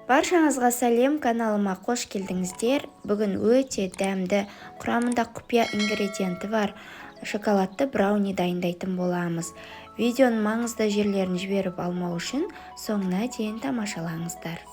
Баршаңызға сәлем, каналыма қош келдіңіздер. Бүгін өте дәмді, құрамында құпия ингредиенті бар шоколадты брауни дайындайтын боламыз. Видеоның маңызды жерлерін жіберіп алмау үшін соңына дейін тамашалаңыздар.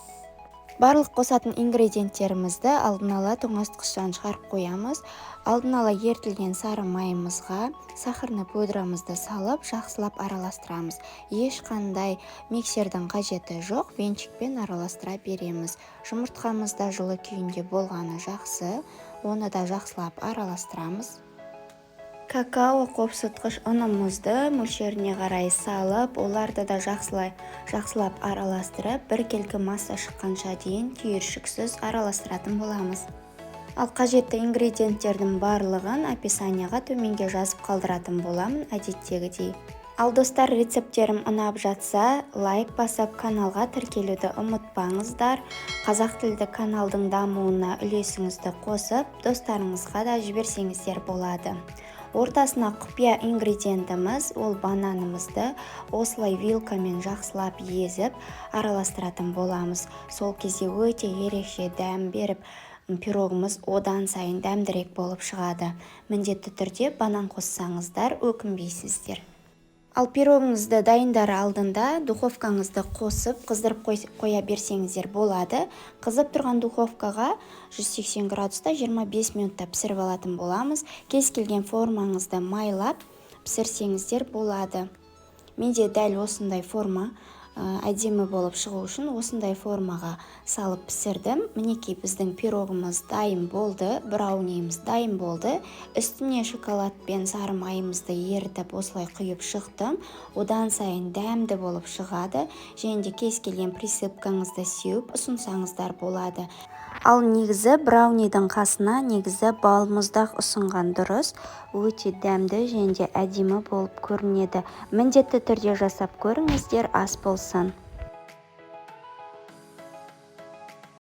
Барлық қосатын ингредиенттерімізді алдын ала тоңазытқыштан шығарып қоямыз. Алдын ала ерітілген сары майымызға сахарный пудрамызды салып, жақсылап араластырамыз. Ешқандай миксердің қажеті жоқ, венчикпен араластыра береміз. Жұмыртқамыз да жылы күйінде болғаны жақсы, оны да жақсылап араластырамыз. Какао қопсытқыш ұнымызды мөлшеріне қарай салып, оларды да жақсылап араластырып, біркелкі масса шыққанша дейін түйіршіксіз араластыратын боламыз. Ал қажетті ингредиенттердің барлығын описанияға төменге жазып қалдыратын боламын әдеттегідей. Ал достар, рецепттерім ұнап жатса, лайк басып, каналға тіркелуді ұмытпаңыздар. Қазақ тілді каналдың дамуына үлесіңізді қосып, достарыңызға да жіберсеңіздер болады. Ортасына құпия ингредиентіміз, ол бананымызды осылай вилкамен жақсылап езіп араластыратын боламыз. Сол кезде өте ерекше дәм беріп, пирогымыз одан сайын дәмдірек болып шығады. Міндетті түрде банан қоссаңыздар, өкінбейсіздер. Ал пирогыңызды дайындар алдында духовкаңызды қосып, қыздырып қоя берсеңіздер болады. Қызып тұрған духовкаға 180 градуста 25 минутта пісіріп алатын боламыз. Кез келген формаңызды майлап пісірсеңіздер болады. Менде дәл осындай форма әдемі болып шығу үшін осындай формаға салып пісірдім. Мінекей, біздің пирогымыз дайын болды, брауниіміз дайын болды. Үстіне шоколад пен сары майымызды ерітіп, осылай құйып шықтым. Одан сайын дәмді болып шығады. Және де кез келген присыпкаңызды сеуіп ұсынсаңыздар болады. Ал негізі браунидің қасына негізі балмұздақ ұсынған дұрыс. Өте дәмді және де әдемі болып көрінеді. Міндетті түрде жасап көріңіздер. Ас болсын!